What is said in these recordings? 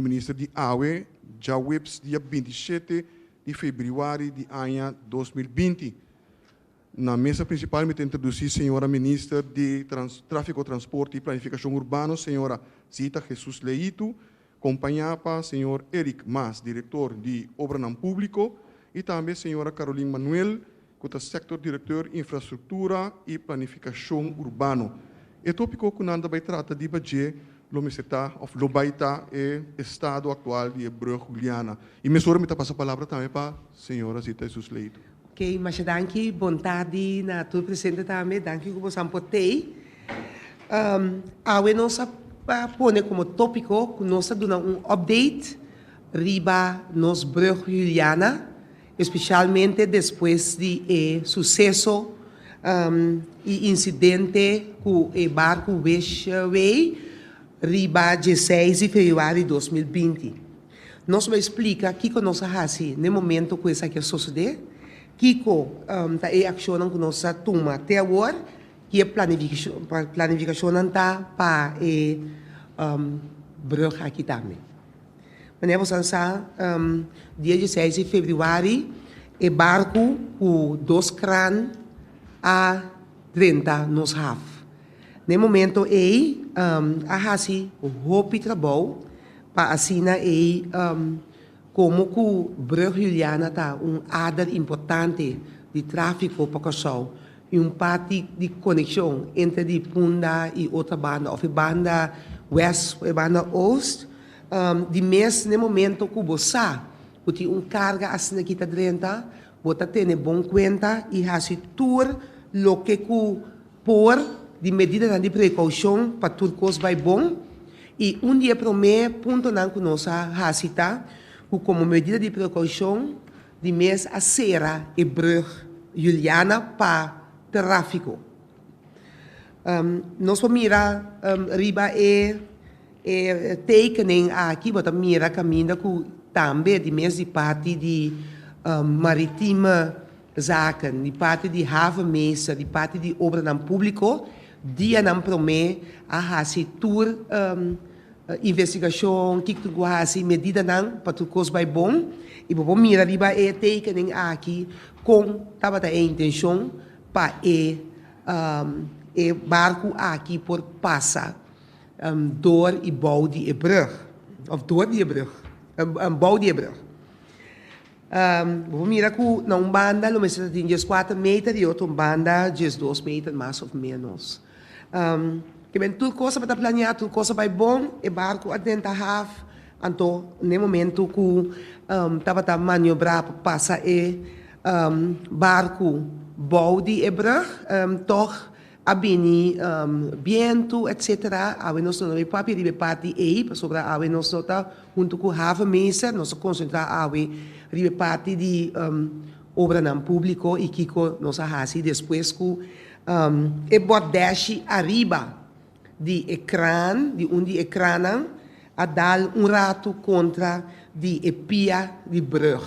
Minister di awe, djaweps dia 27 di febrüari di aña 2020. Na mesa prinsipal mi ta introdusí señora Minister di Tráfiko, Transporte i Planifikashon Urbano, señora Zita Jesus Leito, kompañá pa señor Eric Maas, direktor di Obranan Públiko, i tambe señora Caroline Manuel, ku ta sector directeur Infrastruktura i Planifikashon Urbano. E tópiko ku nan ta bai trata di dje lo mester ta òf lo bai ta e estado aktual di e brùg Juliana. I mesora mi ta pasa palabra tambe pa señora Zita Jesus Leito. Ok, masha danki, bon tardi na tur presente tambe. Danki ku boso por t'ei. Awe nos a pone komo tópiko ku nos ta duna un update riba nos brùg Juliana, espesialmente despues di e suseso i insidente ku e barku Wish Way riba 16 di febrüari 2020. Nos bai splika kiko nos a hasi na e momento ku esaki a sosodé, kiko ta e akshonnan ku nos a tuma te awor, ki e planifikashonnan ta pa e brùg aki tambe. Manera boso a sa, dia 16 di febrüari e barku ku dos kran a drenta nos haf. Na e momento ei a hasi hopi trabou pa asina ei, komo ku brùg Juliana ta un ader importante di tráfiko pa Kòrsou i un parti di konekshon entre di Punda i otro banda òf e banda wèst òf e banda oost. Di mes na e momento ku bo sa ku tin un karga asina ki ta drenta, bo ta tene bon kuenta i hasi tur loke ku por di medidanan di prekoushon pa tur kos bai bon. I un di e promé puntonan ku nos a hasi ta ku komo medida di prekoushon di mes a sera e brùg Juliana pa tráfiko. Nos por mira riba e E tekening aki bo ta mira kaminda ku tambe di mes di parti di Maritieme Zaken, di parti di Havenmeester, di parti di Obranan Públiko, dianan promé a hasi tur investigashon, kiko tin ku hasi, medidanan pa tur kos bai bon. I bo por mira riba e tekening aki kon tabata e intenshon pa e e barku aki por pasa door i bou di e brug, òf door di e brug, bou di e brug. Bo por mira ku na un banda lo mester ta tin 14 meter i otro banda 12 meter mas òf ménos. Ke men tur kos tabata planeá, tur kos a bai bon, e barku a drenta haf, anto na e momento ku tabata maniobrá pa pasa e barku bou di e brug, tòg a bini bientu etc. Awe nos no ta bay papia riba e parti ey pasobra awe nos no ta hunto cu havenmeester, nos ta concentra awe riba e parti di obranan publico y kico nos a haci despues cu e bordeshi ariba di e kraan, di un di e kraannan a dal un rato contra di e pia di brug.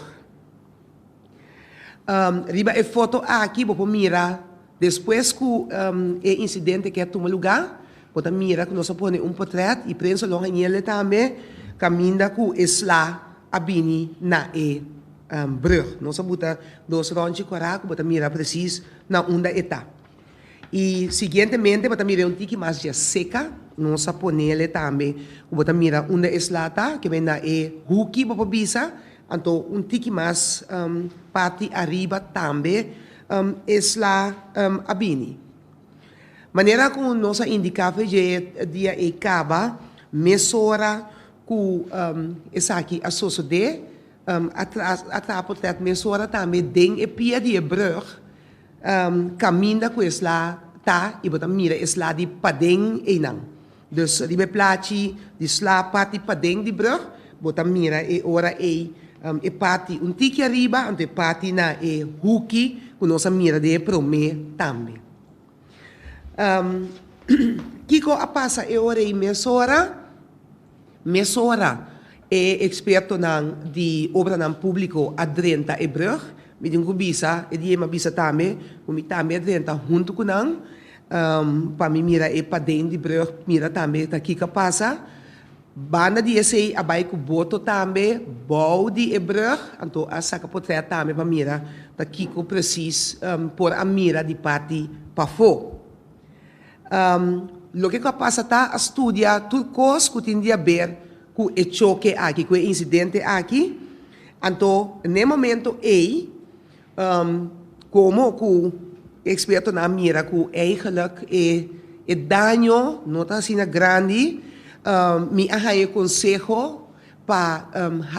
Riba e foto aki bo por mira despues ku e insidente ke a tuma lugá, bo ta mira ku nos a pone un potrèt i prensa lo hañ'el tambe kaminda ku e sla a bini na e brùg. Nos a buta dos ròntji kòrá ku bo ta mira presis na unda e ta. I siguientemente bo ta mira un tiki mas dje seka, nos a ponele tambe ku bo ta mira unda e sla ta, ke men na e huki bo por bisa. Anto un tiki mas parti ariba tambe e sla a bini. Manera ku nos a indiká fe dje dia ei kaba, mesora ku esaki a sosodé, a traha portrèt mesora tambe den e pia di e brùg kaminda ku e sla ta i bo ta mira e sla di paden einan. Dus riba e plachi di sla parti paden di brug, bo ta mira e ora ei e parti un tiki ariba, anto e parti na e huki ku nos a mira den e promé tambe. Kiko a pasa e ora ei mesora? Mesora e ekspertonan di obranan públiko a drenta e brug. Mi tin ku bisa, e dia mi a bisa tambe ku mi tambe a drenta huntu ku nan pa mi mira e paden di brug, mira tambe ta kiko a pasa. Banda di esei a bai ku boto tambe bou di e brug, anto a saka potrèt tambe pa mira ta kiko presis por a mira di parti pafó. Loke ku a pasa ta a studia tur kos ku tin di haber ku e choke aki, ku e insidente aki. Anto n'e momento ei, komo ku e ekspertonan a mira ku eigenlijk e e daño no ta asina grandi, mi a haña e konseho pa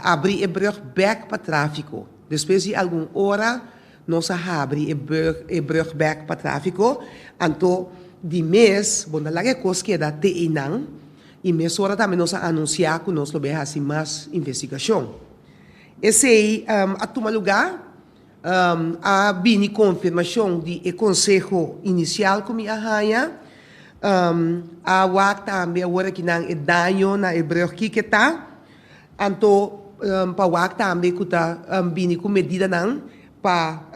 habri e brùg bèk pa tráfiko. Despues di algun ora Nos a habri e brug e brug bek pa trafiko, anto di mes bo ta laga e kos keda te einan i mesora tambe nos a anunsiá ku nos lo bai hasi mas investigashon. Esei a tuma lugá, a bini konfirmashon di e konseho inisial ku mi a haña, a wak tambe awor akinan e daño na e brug kiko ta. Anto pa wak tambe ku ta bini ku medidanan pa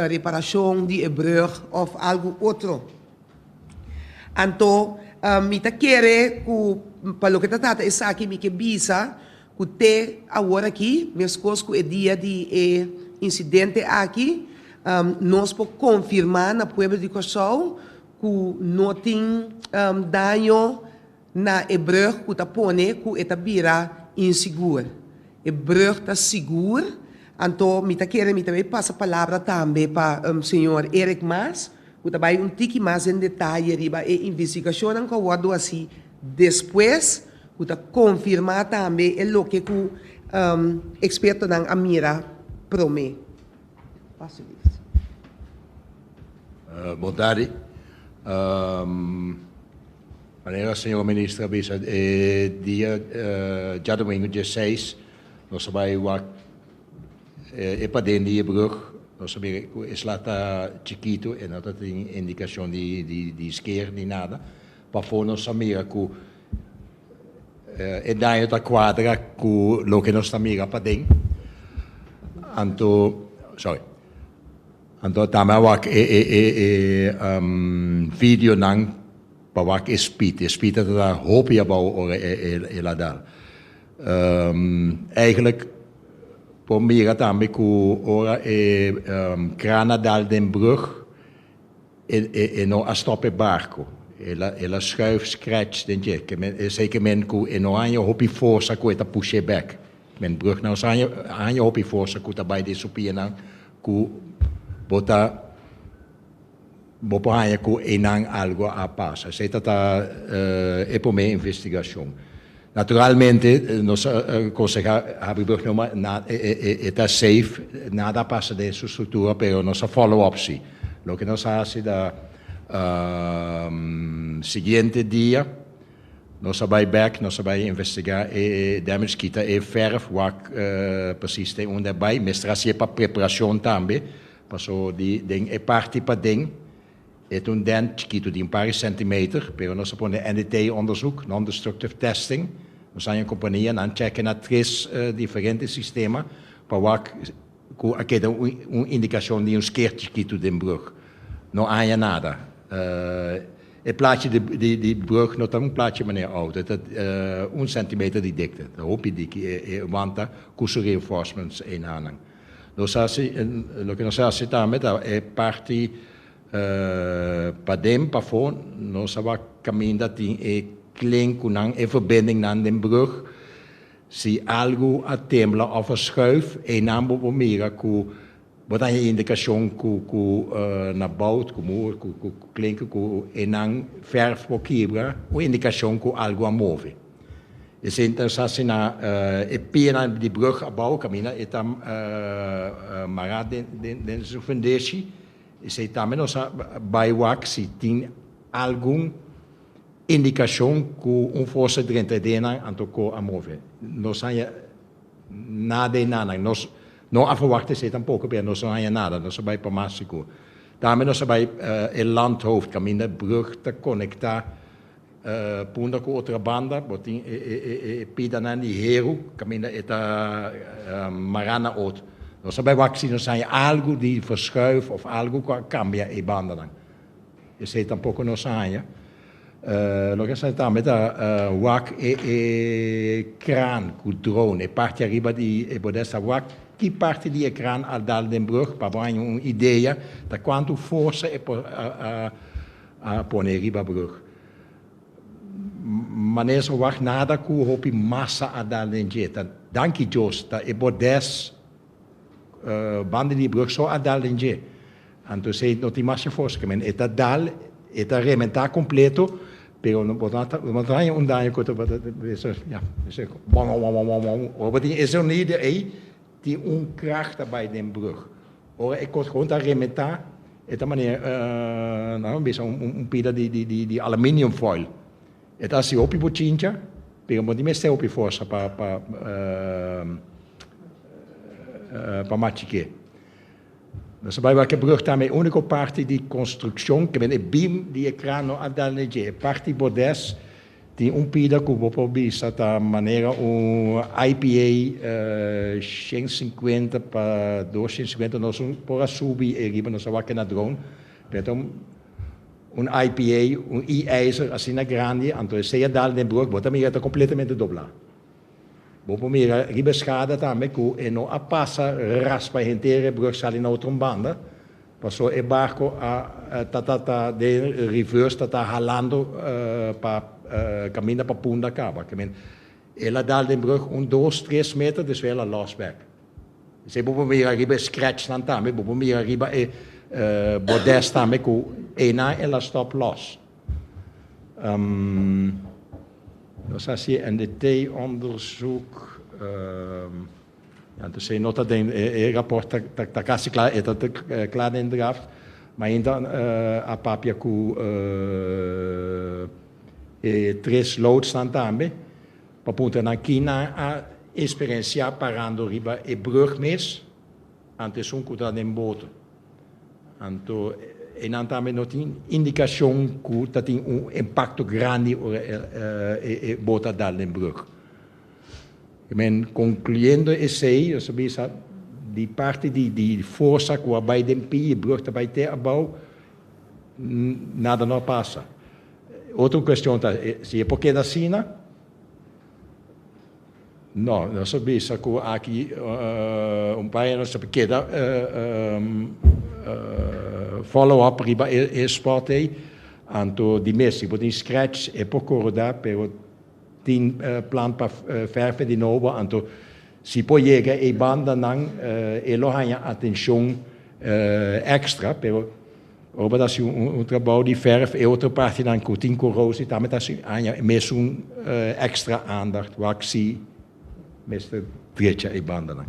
reparashon di e brug òf algu otro. Anto mi ta kere ku pa loke ta trata esaki mi ke bisa ku te awor aki meskos ku e dia di e insidente aki nos por konfirmá na pueblo di Kòrsou ku no tin daño Na e brug ku ta pone ku e ta bira insigur. E brug ta sigur, anto mi ta kere mi ta bay pasa palabra tambe pa señor Eric Maas ku ta bay un tiki mas den detaye riba e investigashonnan ku a wòrdu hasi despues ku ta konfirmá tambe e loke ku ekspertonan a mira promé. Alsjeblieft. Bon tardi. Manera señor Minister a bisa e dia djadomingo dieseis nos a bai wak e paden di e brug, nos a mira ku e sla ta chikitu e no ta tin indikashon di sker ni nada. Pafó nos a mira ku e daño ta kuadra ku loke nos ta mira paden. Anto, sorry. Anto tambe a wak e e videonan pa wak e speed. E speed a ta hopi abou ora el a dal. Eigenlijk por mira tambe ku ora e kran a dal den brug e no a stop e barko. El a schuif scratch den dje. Esei ke men ku e no haña hopi forsa ku e ta push'é bek. Men brug nan sa haña hopi forsa ku ta bai den su pianan ku bo ta bo por haña ku einan algu a pasa. Esei ta ta e promé investigashon. Naturalmente nos a konsehá habri brug no ma na e ta safe, nada a pasa den su struktura pero nos a follow up si. Loke nos a hasi ta siguiente dia. Nos a bai bek, nos a bai investigá e damage, kita e verf, wak precies te unda e bai. Mester hasié pa preparashon tambe, paso di den e parti paden e ta un dent chikitu di un par di centimeter, pero nos a pone NDT onderzoek, non-destructive testing. Nos haña un kompania, nan chèk'e na tres diferente sistema pa wak ku a keda un indikashon di un sker chikitu den brug. No haña nada. E plachi di brug no ta un plachi manera outo, e ta un centimeter di dikte. Ta hopi diki e wanta ku su reinforcements einanan. Nos hasi, loke nos hasi tambe ta e parti paden, pafó, nos a wak kaminda tin e klenkunan, e verbindingnan den brug. Si algu a tembla òf a schuif, einan bo por mira ku bo ta haña indikashon ku ku na bout, ku mur, ku ku klinker, ku einan fèrf por kibra, un indikashon ku algu a move. Esei ta hasi na e pianan di brùg abou kaminda e ta mará den den su fundeshi. Esei tambe nos a bai wak si tin algun. Indikashon ku un forsa drenta e denan anto ko a move. No sa haña nada e nanan. Nos no a ferwagt esei tampoko, pero nos no haña nada. Nos a bai pa mas sigur. Tambe nos a bai e landhoofd kaminda brug ta konektá Punda ku Otrabanda. Bo tin e pidanan di heru kaminda e ta mará na otro. Nos a bai wak si nos haña algu di verschuif òf algu ku a kambia e bandanan. Esei tampoko nos a haña. Loke sa tambe ta wak e e kraan ku drone, e parti ariba di e bodes ta wak ki parti di e kraan a dal den brug pa bo haña un idea ta kuantu forsa e por a a pone riba brug. Manera sa wak nada ku hopi masa a dal den dje. Ta danki Dios ta e bodes banda di brug so a dal den dje. Anto esei no tin masha forsa, ke men e ta dal, e ta rementá kompleto, pero no bo ta no ta haña un daño ku ta bisa ya esei won won won won won. Ora bo tin e sonido ei tin un kracht ta bai den brug. Ora e kos gewoon ta rementá e ta manera nan a bisa un pida di di di aluminium foil. E ta hasi hopi bochincha pero bo tin mester hopi forsa pa pa pa machik'é. Nos a bai wak e brug tambe, e úniko parti di konstrukshon ke men e bim di e kraan no a dal n'e dje. E parti bordes tin un pida ku bo por bisa ta manera un IPA 150 pa 250, nos un por a subi e riba, nos a wak e na drone, pero ta un IPA, un i-ijzer asina grandi, anto esei a dal den brug, bo ta mira ta kompletamente doblá. Bo por mira riba e skada tambe ku e no a pasa raspa henter e brug sali na otro un banda, paso e barko a ta ta ta den reverse ta ta halando pa kaminda pa Punda kaba. Ke men el a dal den brug un dos tres meter despues el a los bek. Esei bo por mira riba e scratchnan tambe, bo por mira riba e bordes tambe ku einan el a stop los. Nos hasi e NDT-onderzoek. Ja, dus e no ta den e rapport ta ta kasi kla, e ta kla den draft, ma ainda a papia ku e tres loodsnan tambe pa puntra nan ki nan a eksperensiá parando riba e brug mes ante esun ku ta den boto. Anto einan tambe no tin indikashon ku ta tin un impakto grandi ora e bot a dal den brug. Men konkluyendo esei, nos a bisa di parti di forsa ku a bai den pia e brug ta bai te abou, nada no a pasa. Otro kuestion ta si e por keda asina. No, nos a bisa ku aki un par aña nos ta keda follow up riba e spot ei. Anto di mes si bo tin scratch e por koroda pero tin plan pa verf di nobo anto si por yega e bandanan e lo haña atenshon extra pero Ora bo ta hasi un trabou di verf e otro partinan ku tin korosi tambe ta hasi haña e mesun extra aandacht wak si mester drecha e bandanan.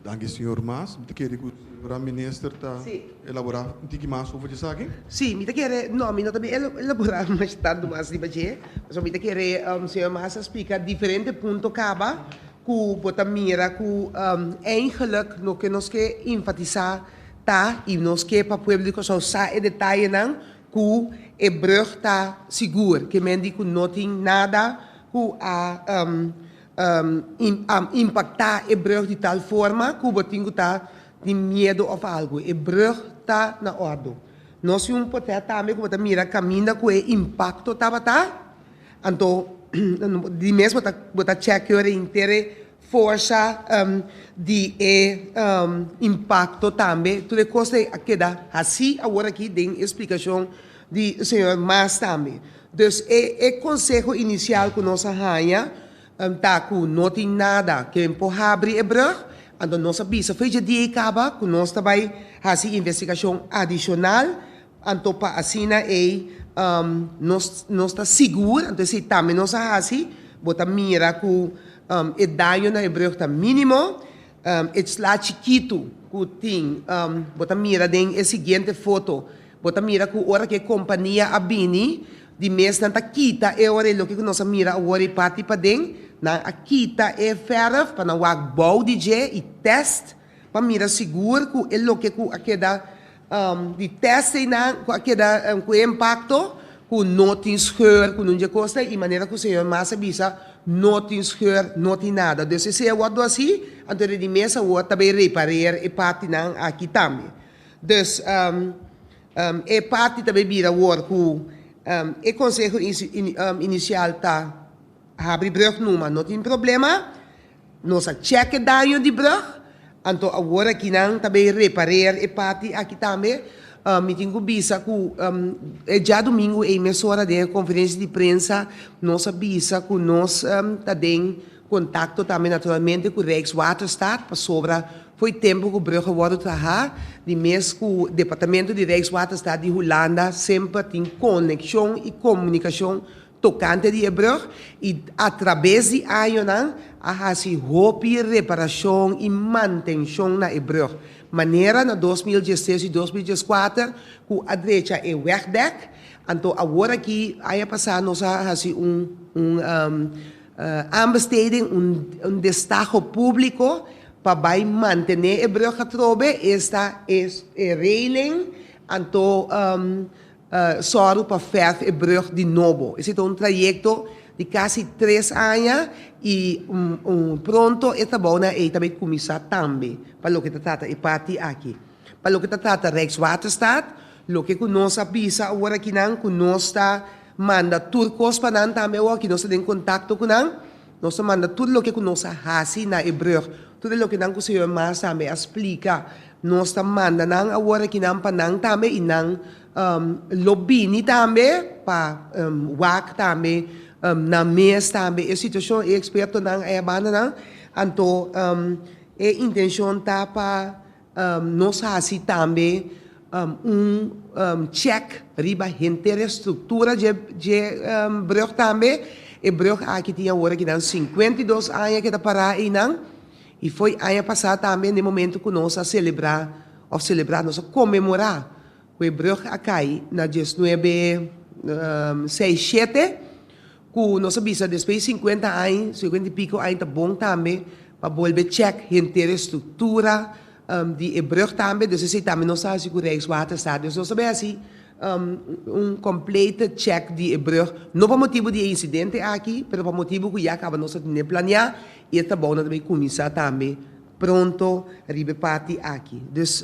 Danki señor Maas. Mi ta kere ku señora minister ta elabora un tiki mas over esaki. Sí, mi ta kere, no, mi no ta bin elabora mas tantu mas riba dje, pasobra mi ta kere señor Maas a splika diferente punto kaba ku bo ta mira ku eigenlijk loke nos ke enfatisá Ta i nos ke pa pueblo di Kòrsou sa e detayenan ku e brùg ta sigur, ke men di ku no tin nada ku a impaktá e brùg di tal forma ku bo tin ku ta tin miedu òf algu. E brùg ta na òrdu. Nos tin un potè tambe ku bo ta mira kaminda ku e impakto tabata, anto di mes bo ta bo ta chèk yora henter e Forsa di e impacto tambe. Tur e cos ei a keda haci awor aki den e splicacion di señor Maas tambe. Dus e e conseho inicial cu nos a haña ta cu no tin nada ken por habri e brug, anto nos a bisa fecha di ei caba cu nos ta bay haci investigacion adicional anto pa asina ei nos nos ta sigur, anto esei tambe nos a haci, bo ta mira cu E daño na e brug ta mínimo. E sla chikitu ku tin, bo ta mira den e siguiente foto, bo ta mira ku ora ku e kompania a bini, di mes nan ta kita e ora e loke ku nos a mira awor e parti paden, nan a kita e fèrf pa nan wak bou di dje i tèst pa mira sigur ku e loke ku a keda di tèst einan ku a keda ku e impakto ku no tin scheur ku nun dje kosnan i manera ku señor Maas a bisa no tin scheur no tin nada dus esei a wòrdu hasi anto di mes awor ta bai repareer e partinan aki tambe dus e parti ta bai bira awor ku. E konseho inisial ta habri brug numa no tin problema. Nos a chèk e daño di brug, anto awor aki nan ta bay repareer e parti aki tambe. Mi tin ku bisa ku e djadumingu ei mesora den e konferensia di prensa nos a bisa ku nos ta den kontakto tambe naturalmente ku Rijkswaterstaat pasobra fo'i tempu ku brug a wòrdu traha di mes ku departamento di Rijkswaterstaat di Hulanda semper tin konekshon i komunikashon Tokante di e brug i atrabes di añonan a hasi hopi reparashon i mantenshon na e brug, manera na 2016 i 2014 ku a drecha e wegdek. Anto awor aki aña pasá nos a hasi un un aanbesteding, un un destaho públiko pa bai mantené e brug atrobe, esta e railing anto Sòru pa fèrf e brùg di nobo. Esei ta un trayekto di kasi tres aña i pronto e trabounan ei ta bai kuminsá tambe pa loke ta trata e parti aki. Pa loke ta trata Rijkswaterstaat, loke ku nos a bisa awor akinan ku nos ta manda tur kos pa nan tambe awor aki nos ta den kontakto ku nan, nos ta manda tur loke ku nos a hasi na e brùg, tur e lokenan ku señor Maas tambe a splika. Nos ta manda nan awor akinan pa nan tambe i nan lo bini tambe pa wak tambe nan mes tambe e situashon e ekspertonan ei a banda nan. Anto e intenshon ta pa nos hasi tambe un chèk riba henter e struktura dje dje brùg tambe. E brùg aki tin awor akinan 52 aña ke ta pará einan. I fo'i aña pasá tambe n'e momento ku nos a selebrá, òf selebrá, nos a konmemorá ku e brùg a kai na diesnuebe seis shete, ku nos a bisa despues di sinkuenta aña, sinkuenta i piko aña ta bon tambe pa bolbe chèk henter e struktura di e brùg tambe. Dus esei tambe nos a hasi ku Rijkswaterstaat. Dus nos a bai hasi un complete check di e brùg, no pa motibu di e insidente aki, pero pa motibu ku ya kaba nos a tene planeá I e trabounan ta bay cuminsa tambe pronto riba e parti aki. Dus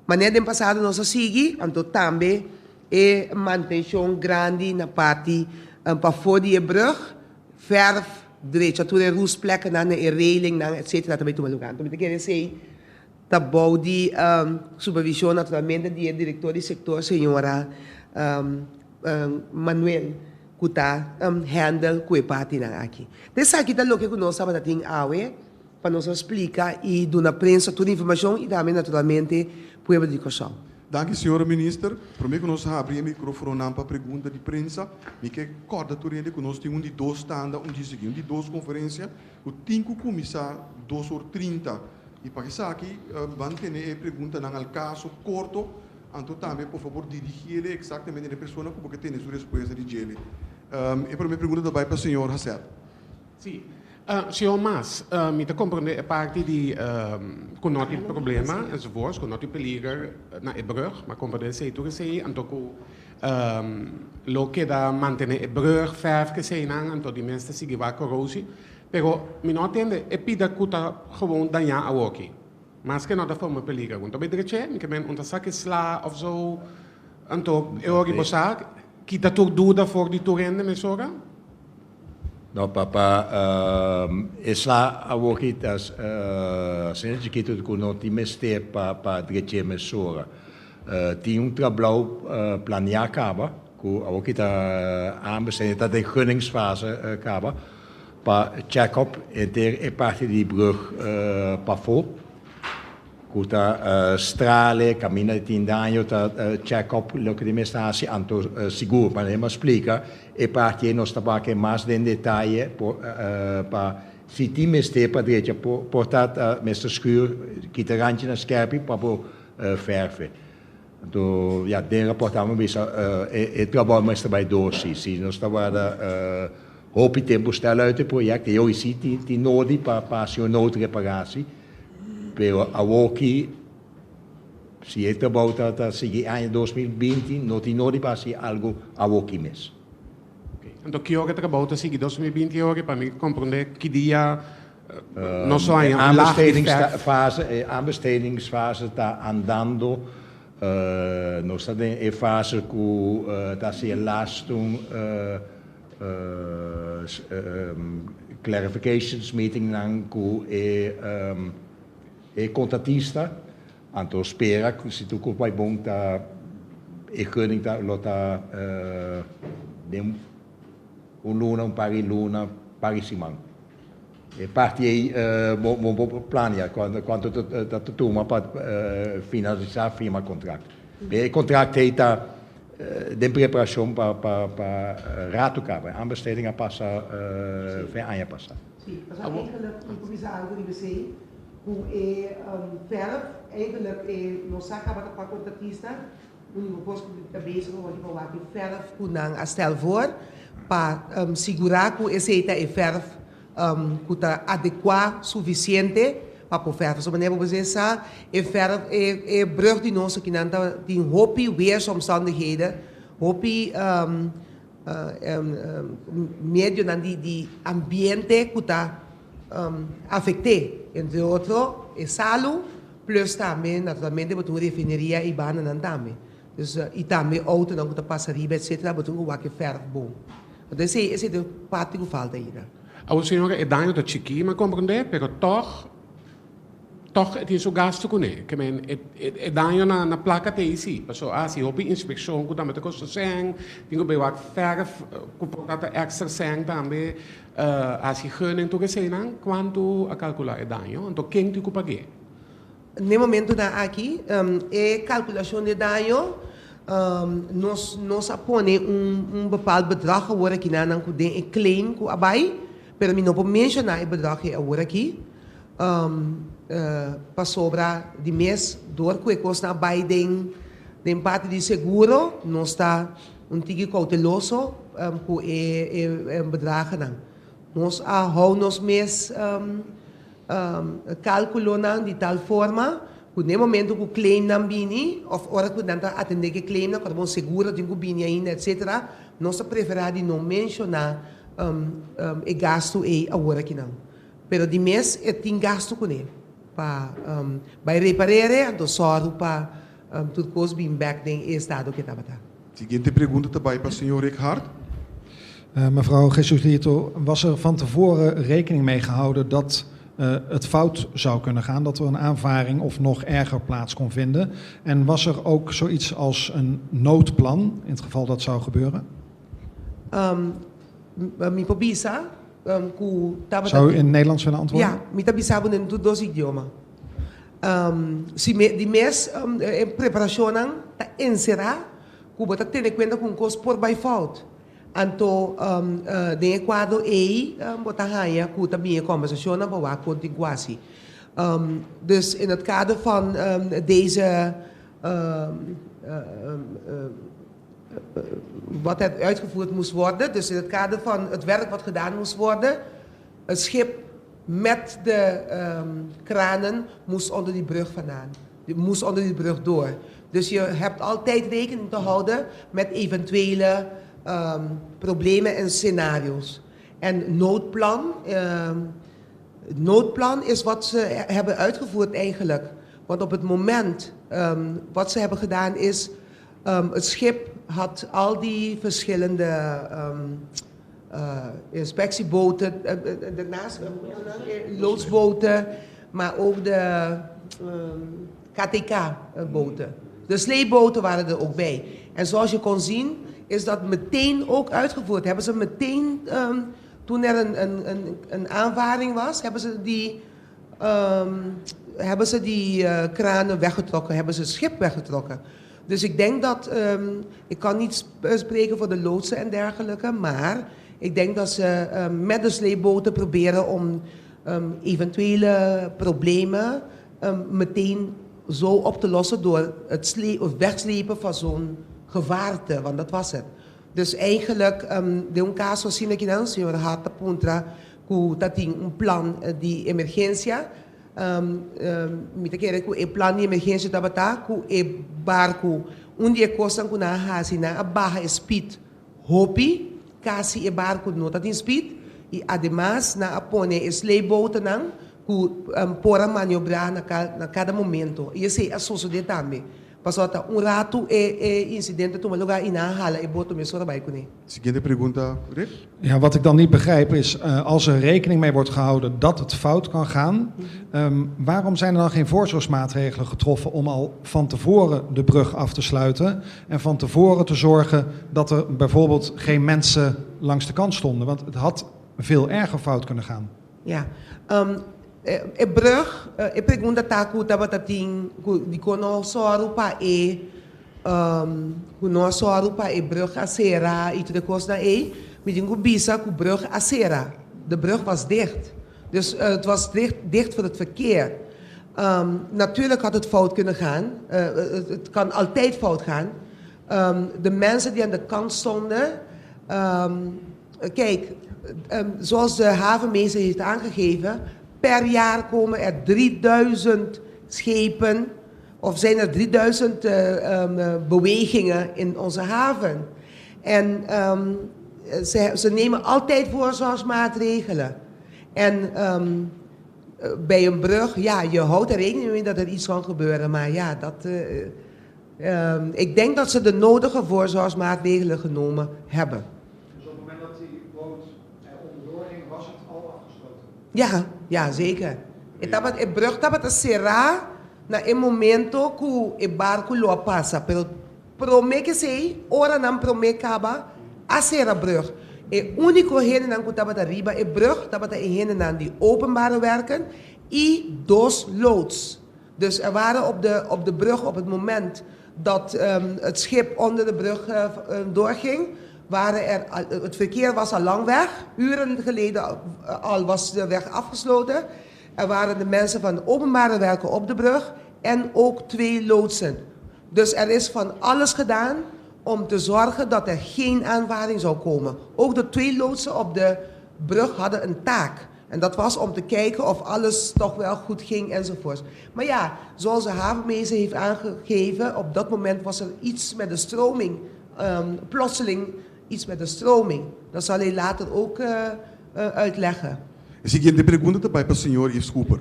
manera den pasado nos a sigui, anto tambe e mantencion grandi na parti pafo di e brug, verf, drecha tur e roestplekkennan na e railingnan etcetera ta bay tuma lugar. Anto mi ta kere esey ta bou di supervision naturalmente di e director di sector señora Manuel. Ku ta handle ku e partinan aki. Ta esaki ta loke ku nos tabata tin awe pa nos a splika i duna prensa tur informashon i tambe naturalmente pueblo di Kòrsou. Danki señora Minister. Prome ku nos habri e mikrofononan pa pregunta di prensa, mi ke kòrda tur hende ku nos tin un di dos tanda un dje sigui, un di dos konferensia ku tin ku kuminsá dos or 30. I pa esaki ban tene e preguntanan al kaso korto. Anto tambe por fabor dirigiele exactamente na e persona cu bo ke tene su respuesta di djele. E prome pregunta ta bay pa señor Hassell. Sí. Señor Maas, mi ta comprende e parti di cu no tin problema enzovoorts, cu no tin peliger na e brug, mi a comprende esey tur esey, anto cu lo keda mantene e brug, verf keseynan, anto di mes ta sigui wak corrosie, pero mi no a tende e pida cu ta gewoon daña awoki. Maske no ta forma peliger. Un ta bay dreche, mi ke men un ta sa ke sla of zo. Anto e ora bo sa, kita tur duda for di tur hende mesora? No papa, e sla awoki ta asina chikito ku no tin mester pa pa dreche mesora. Tin un trabou planea kaba ku awoki ta ambos ta den gunningsfase kaba. Pa check up henter e parti di brug pafó ku ta strale, kaminda di tin daño ta check up loke di mester hasi anto sigur manera mi a splika e parti ei nos ta wak mas den detaye pa si tin mester pa drecha por ta mester schuur kita ranchinan skerpi pa bo verfe. Anto ya den raport amo bisa e trabou mester bai door si. Si nos ta warda hopi tempu stel uit e project e hoy si tin nodi pa hasi un noodreparatie pero awoki si e trabou ta sigui aña 2020 no tin nodi pa hasi algo awoki mes. Anto ki ora e trabou ta sigui 2020 e ora pa mi comprende ki dia nos lo haña un laag di verf? E aanbestedingsfase ta andando. Nos ta den e fase ku ta hasi e lastu clarifications meetingnan ku e e kontratista. Anto spera ku si tur kos bai bon ta e gunning ta lo ta den un luna, un par di luna, par di siman. E parti ei bo bo plania kuantu ta tuma pa finalisá firma kontrakt. E kontrakt ei ta den preparashon pa pa ratu kaba. E aanbesteding a pasa fin aña pasá. Sí, pasobra eigenlijk mi por bisa algu riba esei, ku e verf eigenlijk e no sa kaba ta pa kontratista. Úniko kos ku mi ta bezig awor pa wak e fèrf ku nan a stel voor pa sigurá ku esei ta e fèrf ku ta adekuá sufisiente pa por fèrf. Pasobra manera bo por sa e fèrf e brùg di nos akinan ta tin hopi weersomstandigheden, hopi medionan di ambiente ku ta afekt'é, entre otro e salu plus tambe naturalmente bo tin un refineria ei bandanan tambe. Dus i tambe outonan ku ta pasa riba etcetera bo tin ku wak e fèrf bon. Anto esei esei ta e parti ku falta ainda. Awor señora e daño ta chikí mi a komprendé pero tòg Tòg e tin su gastu kuné. Ke men e e daño na na plaka ta ei sí. Pasobra a hasi hopi inspekshon ku tambe ta kosta sèn, tin ku bai wak fèrf ku por ta ta èkstra sèn tambe, hasi gunning tur eseinan. Kuantu a kalkulá e daño? Anto ken tin ku pag'é? N'e momentunan aki e kalkulashon di e daño nos nos a pone un un bepaald bedrag awor aki nan ku den e claim ku a bai, pero mi no por menshoná e bedrag ei awor aki. Pasobra di mes dor ku e kosnan a bai den den parti di seguro nos ta un tiki kouteloso ku e e bedragennan. Nos a hou nos mes kalkulonan di tal forma ku den momento ku claimnan bini òf ora ku nan ta atendé ku e claimnan ku ta bon seguro tin ku bini ainda etcetera nos ta preferá di no menshoná e gastu ei awor akinan. Pero di mes e tin gastu kuné pa bai reparere anto sòru pa tur kos bin bèk den e estado ku e tabata. Siguiente pregunta ta bai pa señor Rick Hart. Mevrouw Jesuslito, was er van tevoren rekening mee gehouden dat het fout zou kunnen gaan, dat er een aanvaring of nog erger plaats kon vinden? En was er ook zoiets als een noodplan in het geval dat zou gebeuren? Mi por bisa ku tabata. Zou u in het Nederlands willen antwoorden? Ja, mi ta bisa bo den tur dos idioma. Si di mes e preparashonnan ta enserá ku bo ta tene kuenta ku un kos por bai fout. Anto den e kuadro ei bo ta haña ku ta bin e kòmbersashonnan pa wak kon tin ku hasi. Dus in het kader van deze wat er uitgevoerd moest worden. Dus in het kader van het werk wat gedaan moest worden, het schip met de kranen moest onder die brug vandaan. Moest onder die brug door. Dus je hebt altijd rekening te houden met eventuele problemen en scenario's. En noodplan, noodplan is wat ze hebben uitgevoerd eigenlijk. Want op het moment wat ze hebben gedaan is Het schip had al die verschillende inspectieboten, daarnaast loodsboten, maar ook de KTK-boten. De sleepboten waren er ook bij. En zoals je kon zien, is dat meteen ook uitgevoerd. Hebben ze meteen, toen er een, een, een aanvaring was, hebben ze die hebben ze die kranen weggetrokken, hebben ze het schip weggetrokken. Dus ik denk dat, ik kan niet spreken voor de loodsen en dergelijke, maar ik denk dat ze met de sleepboten proberen om eventuele problemen meteen zo op te lossen door het of wegslepen van zo'n gevaarte, want dat was het. Dus eigenlijk den un caso asina kinan señor Hart ta puntra cu ta tin un plan di emergencia. Mi ta kere cu e plan di emergencia tabata cu e barco un di e cosnan cu nan a haci nan a baha e speed hopi, casi e barco no ta tin speed y ademas nan a pone e sleepbotennan cu por a maniobra na cada momento y esey a sosode tambe. Pasobra ta un ratu e e insidente a tuma lugá i nan a hala e boto mesora bai kuné. Siguiente pregunta, Rick. Ja, wat ik dan niet begrijp is, als er rekening mee wordt gehouden dat het fout kan gaan, waarom zijn er dan geen voorzorgsmaatregelen getroffen om al van tevoren de brug af te sluiten en van tevoren te zorgen dat er bijvoorbeeld geen mensen langs de kant stonden? Want het had veel erger fout kunnen gaan. Ja, e brug, e pregunta ta ku tabata tin ku dikon no sòru pa e ku no a sòru pa e brug a sera i tur e kosnan ei. Mi tin ku bisa ku brug a sera, de brug was dicht. Dus het was dicht, dicht voor het verkeer. Natuurlijk had het fout kunnen gaan, het kan altijd fout gaan. De mensen die aan de kant stonden, kijk, zoals de havenmeester heeft aangegeven, per jaar komen er 3000 schepen of zijn er 3000 bewegingen in onze haven. En ze nemen altijd voorzorgsmaatregelen. En bij een brug, ja, je houdt er rekening mee dat er iets kan gebeuren. Maar ja, dat, ik denk dat ze de nodige voorzorgsmaatregelen genomen hebben. Dus op het moment dat die boot er onderdoor ging, was het al afgesloten? Ja, ja, zeker. E tabata, e brug tabata será na e momento ku e barku lo a pasa, pero promé ku esei, oranan promé kaba, a sera brug. E úniko hendenan ku tabata riba e brug tabata e hendenan di Openbare Werken i dos loods. Dus er waren op de, op de brug op het moment dat het schip onder de brug doorging, waren er, het verkeer was al lang weg. Uren geleden al was de weg afgesloten. Er waren de mensen van de openbare werken op de brug en ook twee loodsen. Dus er is van alles gedaan om te zorgen dat er geen aanvaring zou komen. Ook de twee loodsen op de brug hadden een taak. En dat was om te kijken of alles toch wel goed ging enzovoort. Maar ja, zoals de havenmeester heeft aangegeven, op dat moment was er iets met de stroming. Plotseling iets met de stroming. Dat zal hij later ook uitleggen. E siguiente pregunta ta bai pa señor Yves Cooper.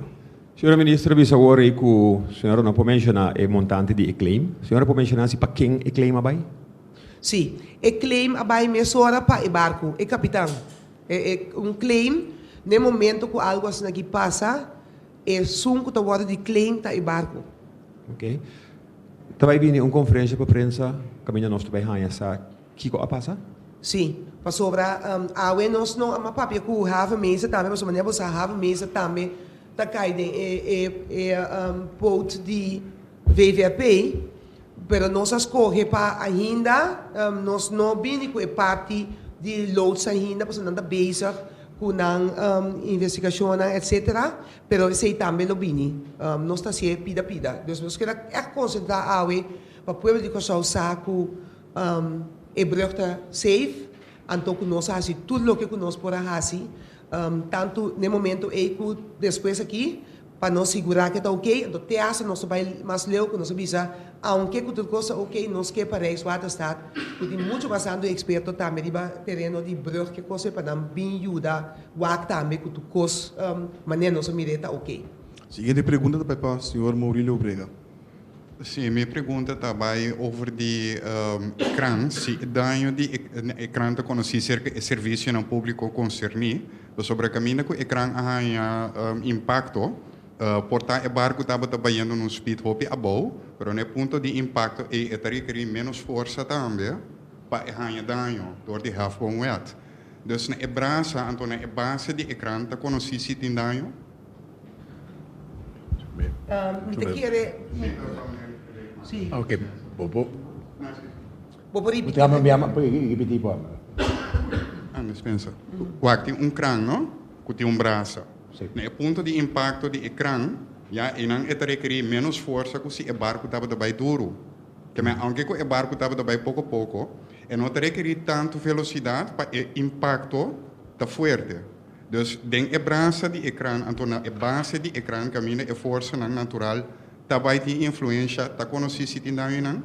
Señora Minister a bisa awor ei ku señora no por menshoná e montante di e claim. Señora por menshoná si pa ken e claim a bai? Sí, e claim a bai mesora pa e barku, e kapitan. E e un claim, n'e momento ku algu asin'aki pasa, esun ku ta wòrdu di claim ta e barku. Oké. Ta bai bini un konferensha pa prensa kaminda nos ta bai haña sa kiko a pasa? Sí, pasobra awe nos no a papia ku havenmeester tambe, pasobra manera bo sa havenmeester tambe ta kai den e e e poot di VVRP, pero nos a skohe pa ainda nos no bini ku e parti di loods ainda pasobra nan ta bezig ku nan investigashonnan etcetera, pero esei tambe lo bini. Nos ta hasié pida pida. Dus nos keda ègt konsentrá awe pa pueblo di Kòrsou sa ku e brug ta safe, anto ku nos a hasi tur loke ku nos por a hasi, tantu n'e momento ei ku despues aki, pa nos sigurá ku e ta oke. Anto te hasta nos ta bai mas leu ku nos a bisa, aunke ku tur kos ta oke, nos ke pa Rijkswaterstaat, ku tin muchu mas tantu eksperto tambe riba tereno di brug ke kos ei pa nan bin yuda wak tambe ku tur kos manera nos a mir'é ta oke. Siguiente pregunta ta bai pa señor Maurilio Obrega. Sí, mi pregunta ta bai over di e krant. Si e daño di e krant ta konosí serka e servisionan públiko konserní, pasobra kaminda ku e krant a haña impakto, por ta e barku tabata bayendo na un speed hopi abou, pero na e punto di impakto ei e ta rekerí ménos forsa tambe pa e haña daño dor di hefboomwet. Dus na e brasa, anto na e base di e krant ta konosí si tin daño? Mi ta kere. Si. Ok, bo por. Bo por ripití. Ripití por. Ah, dispensa. Wak, tin un kran, no? Ku tin un brasa. Si. Na e punto di impakto di e kran, ya, einan e ta rekerí ménos forsa ku si e barku tabata bai duru. Ke men, aunke ku e barku tabata bai poko poko, e no ta rekerí tantu velosidat pa e impakto ta fuerte. Dus den e brasa di e kran, anto na e base di e kran kaminda e forsanan natural ta bai tin influensha, ta konosí si tin dañonan?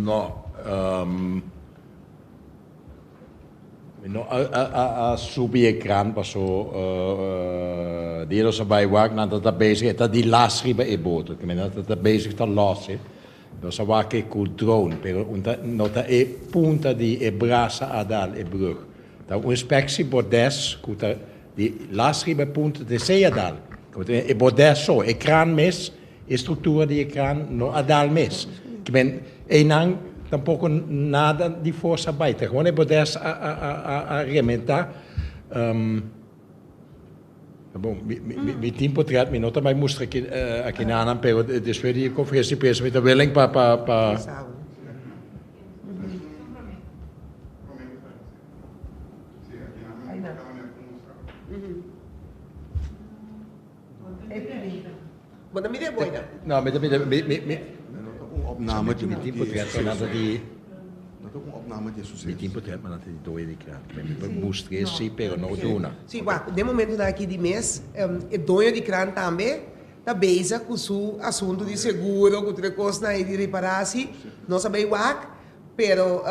No. Mi no a subi e kran paso. Dia nos a bai wak, nan ta ta bezig, e ta di las riba e boto, ke men nan ta ta bezig ta los e. Nos a wak e ku drone, pero un ta no ta e punta di e brasa a dal e brug. Ta un inspeksie bordes ku ta di las riba e punta di esei a dal. E bordes so, e kran mes, e struktura di e kran no a dal mes. Ke men einan tampoko nada di forsa bai, ta gewoon e bordes a a a a rementa. Bon, mi tin potret, mi no ta bai mustra aki nanan, pero despues di e conferencia di prensa mi ta willing pa pa pa. No, mi ta mira, mi mi mi. Un opname di Mi tin potret pa nan ta di. No ta un opname di e suceso. Mi tin potret pa nan ta di doe di krant. Mi por mustr'é si, pero no duna. Si, wak, den momentonan aki di mes, e doño di krant tambe ta bezig ku su asuntu di seguro, ku tur e kosnan ei di reparasi. Nos a bai wak, pero,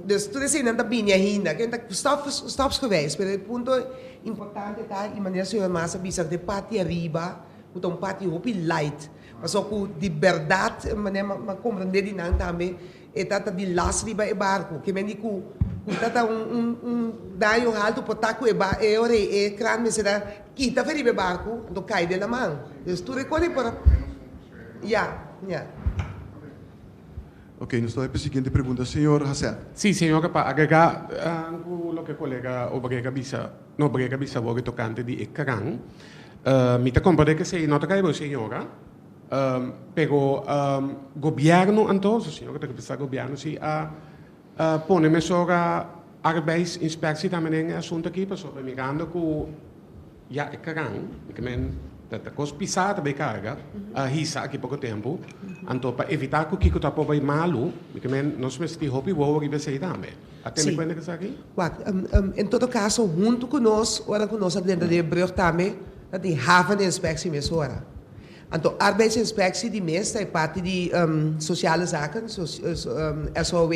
dus tur eseinan ta bini ainda. Ken ta stap, stapsgewijs, pero e punto importante ta, i manera señor Mas a bisa, ku e parti ariba, ku ta un parti hopi light. Pasobra ku di bèrdat, manera mi a komprendé di nan tambe, e ta ta di las riba e barku. Ke men di ku ku ta ta un un un daño haltu por ta ku e ba e ora ei e kran mester a kita for riba e barku anto kai den laman. Dus tur e kos ei por a ya, ya. Ok, nos ta bai pa e siguiente pregunta. Señor Haseth. Sí, señora, pa agregá ku loke kolega Obrega bisa, no Obrega bisa awor tokante di e kran, mi ta komprendé ku esei no ta kai bo señora, pero gobièrnu anto, su señora ta representá gobièrnu, si a pone mesora arbeidsinspectie tambe den e asuntu aki pasobra mirando ku Ya e kran, ke men ta ta kos pisá ta bay karga, a hisa aki poko tempu, anto pa evitá ku kiko ta por bay malu, ke men nos mester tin hopi wowo riba esei tambe. A tene Sí. kuenta ku esaki? Wak, en todo kaso huntu ku nos, ora ku nos a drenta den e brug tambe, ta tin haveninspectie mesora. Anto arbeidsinspectie di mes ta e parti di sociale zaken, SOW,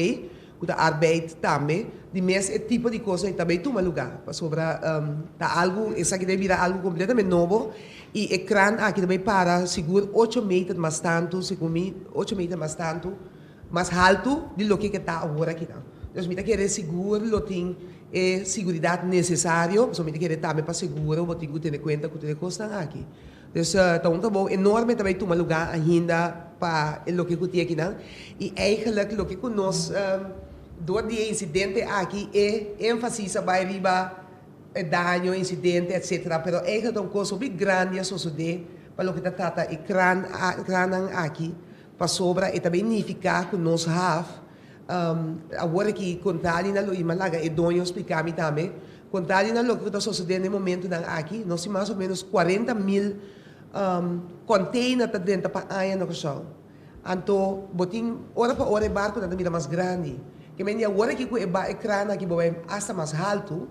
ku ta arbeid tambe, di mes e tipo di kos ei ta bay tuma luga, pasobra ta algu, esaki ta bira algu kompletamente nobo i e kran aki ta bay para sigur ocho meter mas tantu, segun mi, ocho meter mas tantu, mas haltu di loke ke ta awor akinan. Dus mi ta kere sigur lo tin e siguridat nesesario, pasobra mi ta kere tambe pa seguro bo tin ku tene kuenta ku tur e kosnan aki. Dus ta un trabou enorme ta bay tuma lugar ainda pa e loke cu tin akinan. Y eigenlijk loke cu nos door di e incidente aki e enfasis a bay riba e daño, incidente etc. Pero eigenlijk ta un cos hopi grandi a sosode pa loke ta trata e kran krannan aki pasobra e ta bay nifica cu nos haf Awor aki kontrali na lo i mi a laga e doño splika mi tambe, kontrali na loke ku ta sosodé na e momentunan aki, nos tin mas o ménos 40,000 kònteiner ta drenta pa aña na Kòrsou. Anto bo tin ora pa ora e barkunan ta bira mas grandi. Ke men di awor aki ku e e kran aki bo bai asta mas haltu,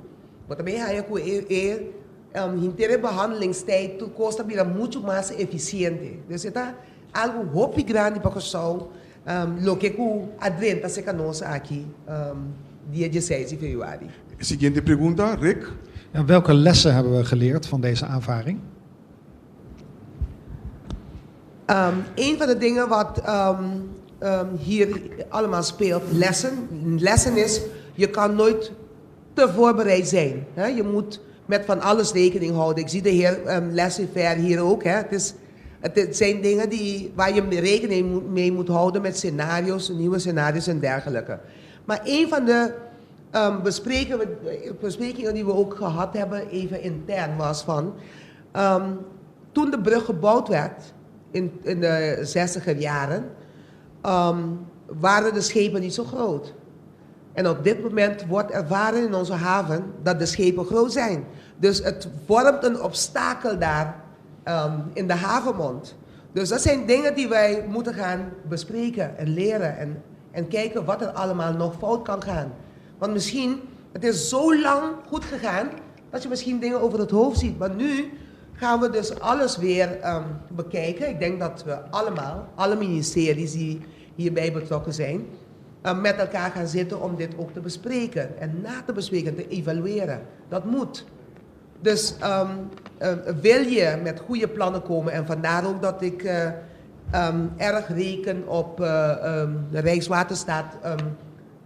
bo ta bin haña ku e e henter e behandelingstijd tur kos ta bira muchu mas efisiente. Dus e ta algu hopi grandi pa Kòrsou. Loke ku a drenta serka nos aki dia dieseis di februari. Siguiente pregunta, Rick. Ja, welke lessen hebben we geleerd van deze aanvaring? Een van de dingen wat hier allemaal speelt, lessen, lessen is, je kan nooit te voorbereid zijn. Hè? Je moet met van alles rekening houden. Ik zie de heer Laissez-faire hier ook. Hè? Het is, het zijn dingen die, waar je rekening mee moet houden met scenario's, nieuwe scenario's en dergelijke. Maar een van de besprekingen die we ook gehad hebben, even intern, was van... Toen de brug gebouwd werd, in de 60er jaren, waren de schepen niet zo groot. En op dit moment wordt ervaren in onze haven dat de schepen groot zijn. Dus het vormt een obstakel daar in de havenmond. Dus dat zijn dingen die wij moeten gaan bespreken en leren en kijken wat er allemaal nog fout kan gaan. Want misschien, het is zo lang goed gegaan, dat je misschien dingen over het hoofd ziet. Maar nu gaan we dus alles weer bekijken. Ik denk dat we allemaal, alle ministeries die hierbij betrokken zijn, met elkaar gaan zitten om dit ook te bespreken en na te bespreken, te evalueren. Dat moet. Dus wil je met goede plannen komen en vandaar ook dat ik erg reken op de Rijkswaterstaat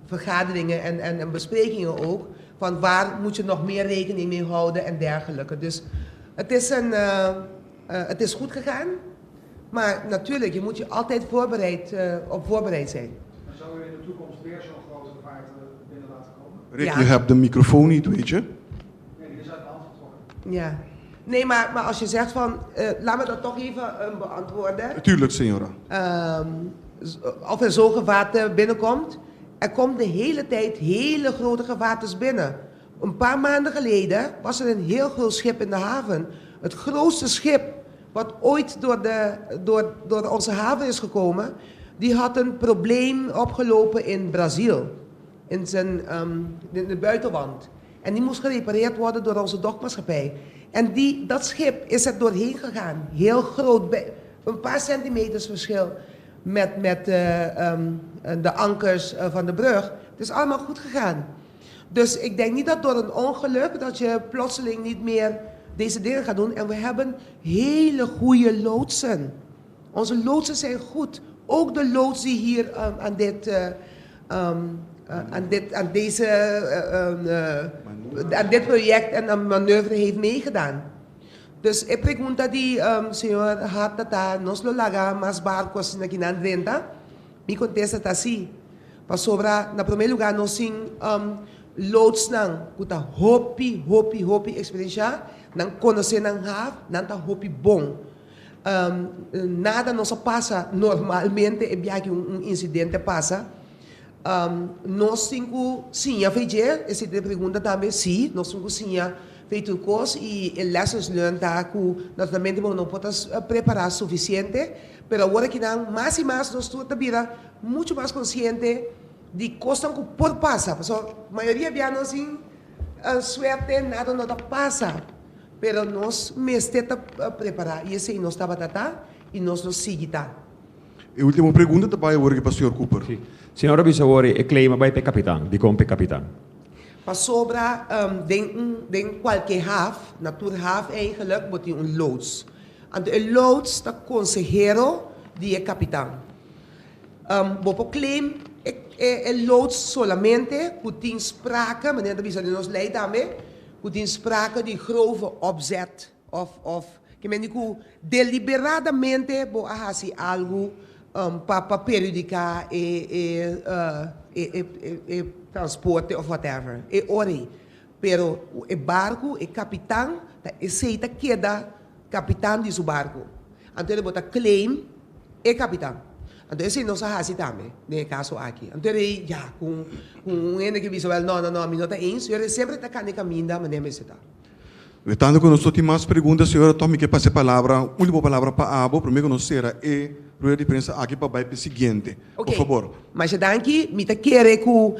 vergaderingen en besprekingen ook. Van waar moet je nog meer rekening mee houden en dergelijke. Dus het is goed gegaan. Maar natuurlijk, je moet je altijd op voorbereid zijn. Maar zou u in de toekomst weer zo'n grote gevaarte binnen laten komen? Rick, Ja. je hebt de microfoon niet, weet je? Nee, die is uit de hand getrokken. Ja. Nee, maar als je zegt van, laat me dat toch even beantwoorden. Tuurlijk, señora. Of er zo'n gevaarte binnenkomt. Er komt de hele tijd hele grote gevaartes binnen. Een paar maanden geleden was er een heel groot schip in de haven. Het grootste schip wat ooit door onze haven is gekomen. Die had een probleem opgelopen in Brazil. In de buitenwand. En die moest gerepareerd worden door onze dokmaatschappij. En dat schip is er doorheen gegaan. Heel groot, een paar centimeters verschil met de ankers van de brug. Het is allemaal goed gegaan. Dus ik denk niet dat door een ongeluk dat je plotseling niet meer deze dingen gaat doen. En we hebben hele goede loodsen. Onze loodsen zijn goed. Ook de loods die hier aan dit project en aan manoeuvre heeft meegedaan. Dus e pregunta di señor Hatata, nos lo laga mas barko akinan drenta? Mi kontesta ta si. Pasobra, na promé lugá, nos tin loodsnan, ku ta hopi, hopi, hopi eksperensia, nan konosé nan haf, nan ta hopi bon. Nada no pasa normalmente, e biaha un insidente pasa. Nos tin ku siña for di dje, esei ta pregunta tambe, si, nos tin ku siña for di kos i e lessons learned ta ku naturalmente no por prepará sufisiente, pero awor akinan mas i mas nos ta bira muchu mas konsiente di kos ku por pasa. So, mayoria bia nos tin suerte, nada no pasa. Pero nos mester ta prepará i esei nos tabata ta i nos lo sigui ta. E último pregunta ta bai awor pa señor Cooper. Si. Señora bisa awor, e claim a bai pa kapitan, dikon pa kapitan? Pasobra den kualke haf, na tur haf eigenlijk, bo tin un loods. Anto e loods ta konsehero di e kapitan. Bo por claim e loods solamente ku tin sprake, manera ta bisa den nos lei tambe, ku tin sprake di grove opzet of ke men ku deliberadamente bo a hasi algu pa perhudiká e transporte of whatever. E ora ei. Pero e barku, e kapitan, ta esei ta keda kapitan di su barku. Anto bo ta claim e kapitan. Anto esei nos a hasi tambe, den e kaso aki. Anto ya, ku un hende ku bisa, well, no, no, no, mi no ta eens, e semper ta kana kaminda, manera mester ta. Tantu ku nos no tin mas pregunta, señora Tommy, ke pasa palabra, último palabra pa abo, promé ku nos sera e rueda di prensa aki pa bai pa e siguiente. Ok. Por fabor. Mas danki, mi ta kere ku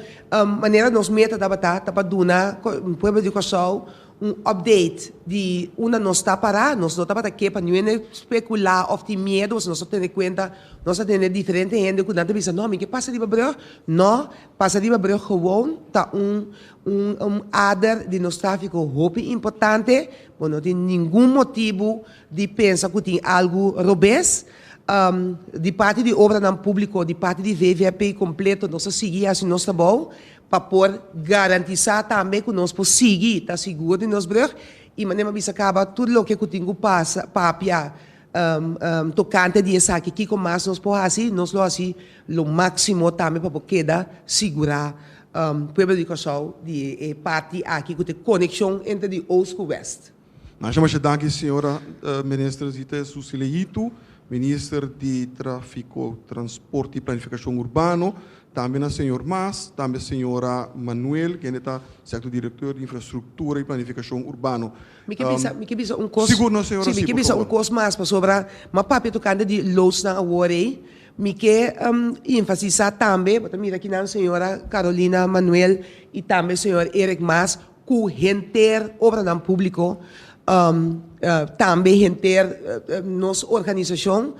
manera nos meta tabata ta pa duna pueblo di Kòrsou un update di unda nos ta pará, nos no tabata ke pa niun hende spekulá òf tin miedu, nos a tene kuenta, nos a tene diferente hende ku nan ta bisa, no, mi ke pasa riba brug, no, pasa riba brug gewoon ta un ader di nos tráfiko hopi importante, bo no tin ningun motibu di pensa ku tin algu robes. Di parti di obranan públiko, di parti di VVRP kompleto, nos a sigui hasi nos trabou pa por garantisá tambe ku nos por sigui ta sigur di nos brug i manera mi a bisa kaba tur loke ku tin ku pasa papia tokante di esaki kiko mas nos por hasi, nos lo hasi lo máksimo tambe pa por keda sigurá pueblo di Kòrsou di e parti aki ku ta e konekshon entre di Oost ku West. Masha masha danki señora Minister Zita Jesus-Leito, Minister di Tráfiko, Transporte i Planifikashon Urbano, tambe na señor Mas, tambe señora Manuel, kende ta sektor direktor di Infrastruktura i Planifikashon Urbano. Mi ke bisa un kos. Sigur no, señora, Si, mi si, ke por bisa un fabor. Kos mas pasobra m'a papia tokante di loodsnan awor ei. Mi ke enfatisá tambe, bo ta mira akinan señora Carolina Manuel i tambe señor Eric Mas, ku henter obranan públiko, tambe henter nos organisashon,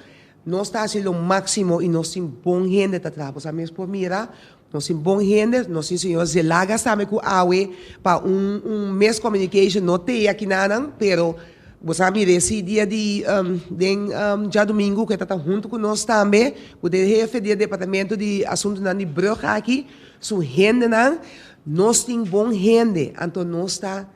nos ta hasi lo máksimo i nos tin bon hende ta traha. Bo sa mes por mira. Nos tin bon hende, nos tin señor Zelagas tambe ku awe pa un miscommunication no t'ei akinan, pero bo a mira e dia di den djadumingu ku e ta huntu ku nos tambe, ku e hefe di departamento di asuntunan di brug aki, su hendenan, nos tin bon hende, anto nos ta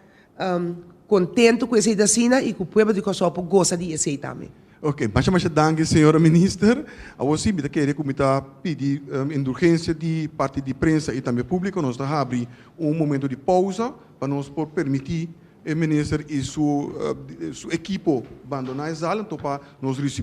kontentu ku esei asina i ku pueblo di Kòrsou por gosa di esei tambe. Ok, masha masha danki, señora minister. Awor si, mi ta kere ku mi ta pidi indulgensia di parti di prensa i tambe públiko. Nos ta habri un momento di pousa pa nos por permití e minister i su ekipo bandoná e sala pa nos risibí.